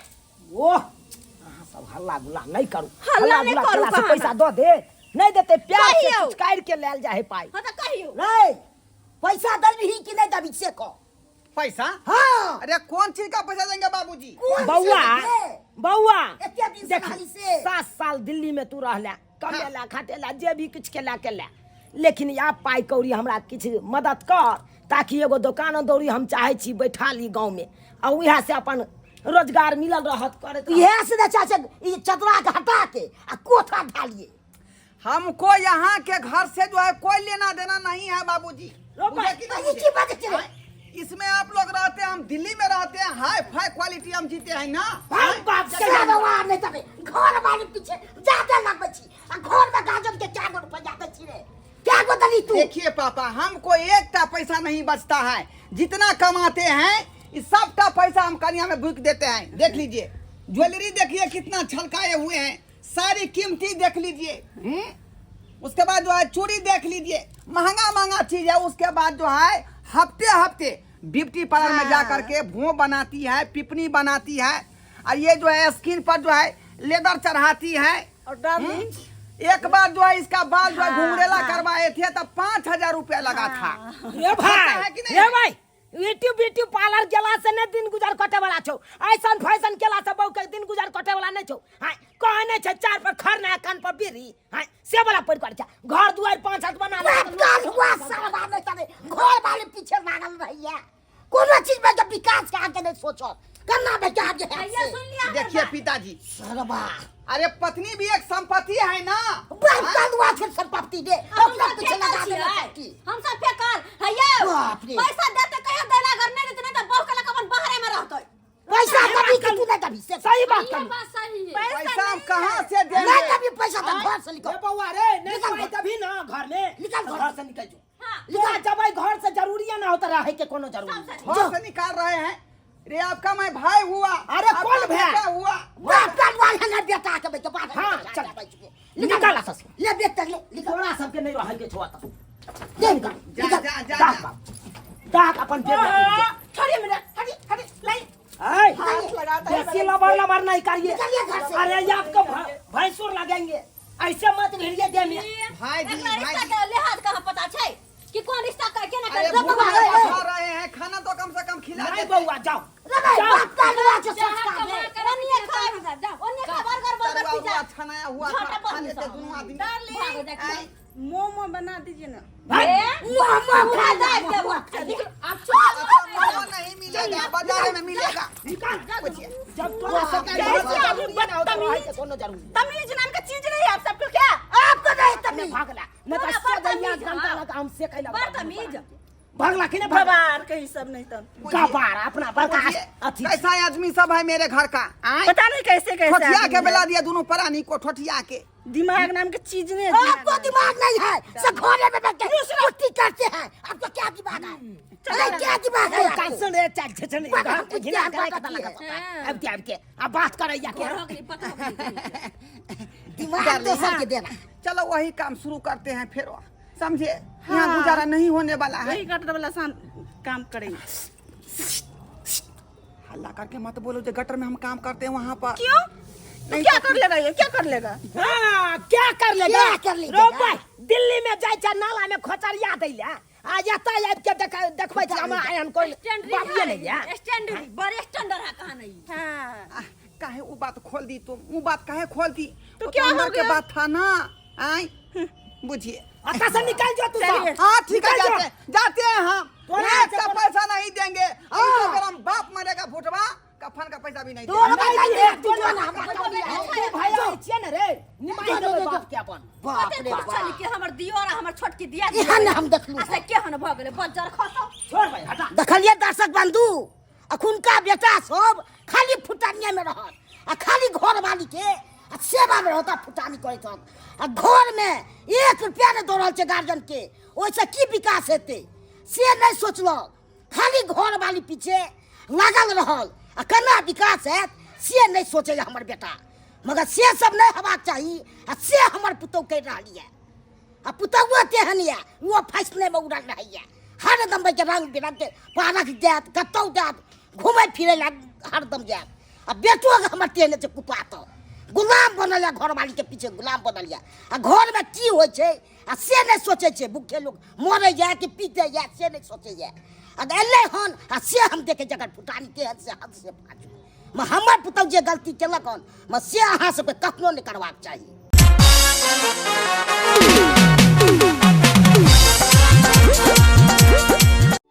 ओह अहाँ सब हल्ला गुल्ला नहि करू हल्ला नहि गुल्ला करू केला से कहाँ? पैसा दऽ दे नहि देते प्यार से कहियौ। चुचकारि के लायल जाहे पाइ हाँ तऽ कहियौ रे पैसा देबही कि नहि देबही से कह पैसा हाँ अरे कौन चीज का पैसा देंगे बाबूजी कोन बौआ चीज रे? बौआ एते दिन से देख रहली से 7 साल दिल्ली में तू रहला कमेला खटेला जे भी किछु केला केला लेकिन आब पाइ कौड़ी हमरा किछु मदद कर ताकि एगो दोकान दौरी हम चाहै छी बैठा ली गाँवमे आ उएह से अपन रोजगार मिलल रहत करैत रहत। इहे से ने चाहे ई चदरा के हटा के आ कोठा ढालिए हमको यहाँ के घर से जो है कोई लेना देना नहीं है बाबूजी रो बुझे कि नहीं ई बुझे? की बात छै रे इसमें आप लोग रहते हैं हम दिल्ली में रहते हैं हाई फाई क्वालिटी हम जीते हैं ना बाप बाप के सरवा नहि तबे घर वाले पीछे ज्यादा लगबै छी आ घर में गाजर के चार गो रुपया दै छी रे क्या गो दली तू देखिए पापा हमको एक टा पैसा नहीं बचता है जितना कमाते हैं इस सबटा पैसा हम कनिया में भूक देते हैं। देख लीजिए ज्वेलरी देखिए कितना छलकाए हुए हैं, सारी कीमती देख लीजिए, हम्म? उसके बाद जो है चूड़ी देख लीजिए, महंगा महंगा चीज है। उसके बाद जो है हफ्ते हफ्ते ब्यूटी पार्लर में जा करके भों बनाती है, पिपनी बनाती है और ये जो है स्किन पर जो है लेदर चढ़ाती है। और डार्लिंग एक बार जो है इसका बाल जो है घुंघरेला करवाए थे तब 5,000 रुपया लगा था। रे होता भाई है कि नहीं? रे भाई यूट्यूब ब्यूटी पार्लर गेला से नहीं दिन गुजर कटे वाला छौ। ऐसन फैशन केला से बहु के दिन गुजर कटे वाला नहीं छौ। हाँ, कहे नहीं छै चार पर खरना कान पर बीड़ी, हाँ, से वाला पड़ कर छै। घर दुआर 5 हाथ बना ले। बाप काल हुआ सरवा नहीं करे, घर वाले पीछे लागल रहिए। कोनो चीज में जब विकास के आगे नहीं सोचो, कन्ना में क्या आगे है? भैया सुन लिया हमर देखिए बात। पिताजी, सरवा। अरे पत्नी भी एक संपत्ति है ना। बाप काल हुआ फिर संपत्ति दे, हम अपना सब पीछे फेकल लगा दे छियै। संपत्ति। हम सब फेकल हैया। बाप रे। पैसा देते कहियो देला घर नहीं देते, नहीं तो बहू के लग अपन बाहरे में रहतै। पैसा कभी के तू नहीं कभी से। सही बात ये कही। बात सही है। पैसा हम कहाँ से देंगे? नहीं कभी पैसा तो घर से निकल। ए बउआ रे, नहीं निकल पाई घर। तभी ना घर में। निकल घर। घर से निकल जो। हाँ। निकल जब भाई घर से जरूरी है ना होता रहे के कोनो जरूरी नहीं। घर से निकाल रहे हैं रे, आपका मैं भाई हुआ। अरे आपका कौन भाई? बेटा हुआ। बाप का दुआर है ना बेटा के बेटा बाहर हाँ, निकल, चल। निकल, निकल अतः। ले बेटा ले, निकल। तोरा सबके नहीं रहे के छो अतः। दे निकल, जा, निकल। जा, जा, दाग जा। बाप। दाग अपन पेट में दे। छोड़िए मेरा, हटिए, हटिए, लाई। ऐ, हाथ लगाता है बेसी लबर लबर नहीं करिए। निकलिए घर से। अरे ये आपको भैंसुर लगेंगे, ऐसे मत भिड़िए दे में। भाई जी, एकरा भाई रिश्ता जी। के लिहाज कहाँ पता छै कि कौन रिश्ता का केना अरे कर भूख बउआ, में खा रहे हैं खाना तो कम से कम खिला नहीं देते। बउआ, जाओ। रे भाई, जाओ। बाप का दुआर से जहाँ संस्कार कमा दे। कर ओनिए खा, ओनिए खा, बर्गर, बर्गर, तरुआ पिज्जा। हुआ, छनाया हुआ था, छोटा खा बहन लेते सब। दोनों आदमी। भागो जाके। आए, मोमो बना दीजिए ना। भाई, मुँह, मुँह खा ले, जाए मुँह, के मुँह बात खा ले। आप छोड़ अच्छा, मोमो नहीं मिलेगा, बाजार में मिलेगा। निकाल। जब तोरा सबके कैसे घर से आदमी जरूरी ना होता बदतमीज। रहे के कोनो जरूरी नहीं। तमीज नाम का चीज नहीं है आप सबको क्या? आपको नहीं तमीज। भागला। नहीं तो तोरा सो बड़ दैया तमीज, घंटा हाँ। लगा हम से कैला बड़ तमीज। भागला कि नहीं भागला? गवार कहीं सब नहीं तो। गवार, अपना बड़का पूछिए, अथी। कैसा आदमी सब है मेरे घर का? आए? पता नहीं कैसे कैसे ठोठिया आदमी के है। बेला दिया दोनों प्राणी को, ठोठिया के। दिमाग नाम के चीज नहीं है। आपको दिमाग नहीं है, सब घोड़े में बैठ के कुश्ती करते हैं। आपको क्या दिमाग है? अरे क्या दिमाग है आपको? कासन रे, चाल छे छे, बात घर हमको घिना ज्ञान करे बात के है। लगा। अब के, अब के, अब बात करैया के। घर हो गेलै, पता हो गेलै। दिमाग दोसर के देना। चलो वही काम शुरू करते हैं फिर, समझे? यहाँ गुजारा नहीं होने वाला है। वही गटर वाला काम करेंगे। हल्ला करके मत बोलो जो गटर में हम काम करते हैं वहाँ पर। क्यों? तो नहीं क्या तो कर लेगा ये? क्या कर लेगा? हाँ, क्या कर लेगा? क्या कर लेगा? रो भाई, दिल्ली में जाय छै नाला में खोचरिया दै ले। आ एतय आबि के देखबै छै हमरा एहन कोई स्टैंड बापिए नहीं है। स्टैंड बड़े स्टैंडर्ड है कहाँ नहीं। हाँ। आह, काहे वो बात खोल दी तुम? वो बात काहे खोल दी? तो वो क्या हो अंदर के गया? बात था ना। आए बुझिए। अतः से निकल जाओ तू चलिए। सब। हाँ ठीक है, निकल जाओ। जाते हैं, जाते हैं हम। तोरा एक से का कोनो- पैसा नहीं देंगे। और अगर हम बाप मरेगा भुटवा, कफन का पैसा भी नहीं तोरा देंगे। भाई नहीं, नहीं, तू तू जो ना हमरा कमी है। तू भाई आइ छियै ने रे, निमाहि जो, जो, देबै जो। बाप के अपन। बाप कते रे खुश छली बाप। कि हमर दियोर आ हमर छोटकी दिया एहन हम देखलहुँ। अच्छा केहन भऽ गेलै बज्जर खसौ। छोड़ भाई, हटा। देखलिए दर्शक बंधु, अखुनका बेटा सब खाली फुटानिया में रहत आ खाली घर वाली के आ सेवा में रहत आ फुटानी करैत रहत आ घर में 1 रुपया नहीं दऽ रहल छै गार्जियन के, ओहिसँ की विकास हेतै से नहीं सोचलक। खाली घर वाली पीछे लागल रहल आ केना विकास हैत से नहीं सोचैए हमर बेटा। मगर से सब नहीं हेबाक चाही आ से हमर पुतहु करि रहल यऽ आ पुतहुओ तेहन यऽ, ओ फैशनेमे उड़ल रहैए हरदम, के रंग बिरंगके पारक जायत कतहु जायत घुमै फिरै लए हरदम जायत। आ बेटो हमर तेहने छै कुपातर, गुलाम बनल यऽ, घरवालीके पीछे गुलाम बनल यऽ आ घरमे की होइ छै आ से नहि सोचै छै। भूखे लोक मरैए कि पीटैए से नहि सोचैए। आ एलै हन आ से हम देखै छी एकर फुटानी केहन से हद से फाजू। हमर पुतहु जे गलती केलक हन से अहाँ सबके कखनो नहि करबाक चाही।